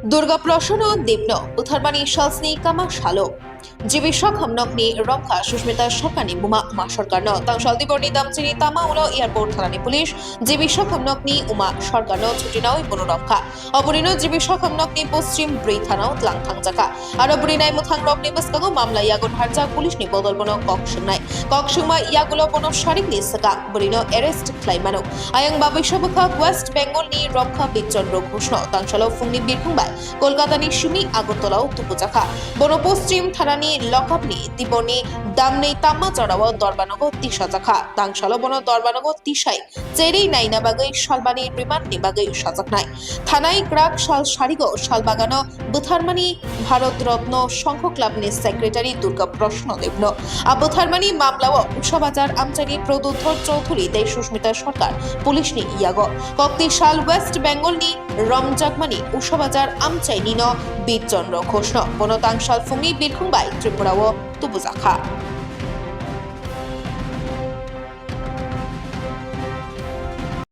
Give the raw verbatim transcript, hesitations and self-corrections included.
Durga Prasanna Debno butharmani salsni kama salo G B Sakham nokni romkha Sushmita Sarkarni buma Uma Sarkarno tangsal Tiborni Damchini tama ulo airport thanani police G B Sakham nokni Uma Sarkarno chutinawi bono romkha. Oborino G B Sakham nokni poschim bwrwi thanao tlang thangjakha. Aro bwrwi nai mwthang rokni bwskango mamla yago harjak police ni bodol bono kok swngnai. Kok swngma yagulo bono sarikni swkang bwrwino arrest khlai mano. Ayang babuisa bwkhak West Bengal ni romkha Bichandra Ghoshno tangsalo phungni birkhung bai Kolkata ni simi Agartala o tubujakha. Bono poschim thanani lokap ni Tiborni Damni tama jorao dorbanogo tisajakha. Tangsalo bono dorbanogo tisai cherwi naina bagwi salbani remand ni bagwi sajaknai. Thanai kwrak sal sarigo salbagano butharmani Bharat Ratna Sangha Club ni secretary Durga Prasanna Debno. A butharmani mamlao Ushabazar amchaini Pradyut Chaudhury tei Sushmita Sarkar police ni yago. Kokti sal West Bengal ni romjakmani Ushabazar amchaini no Bichandra Ghoshno bono tangsal phungni birkhung bai Tripura o tubujakha.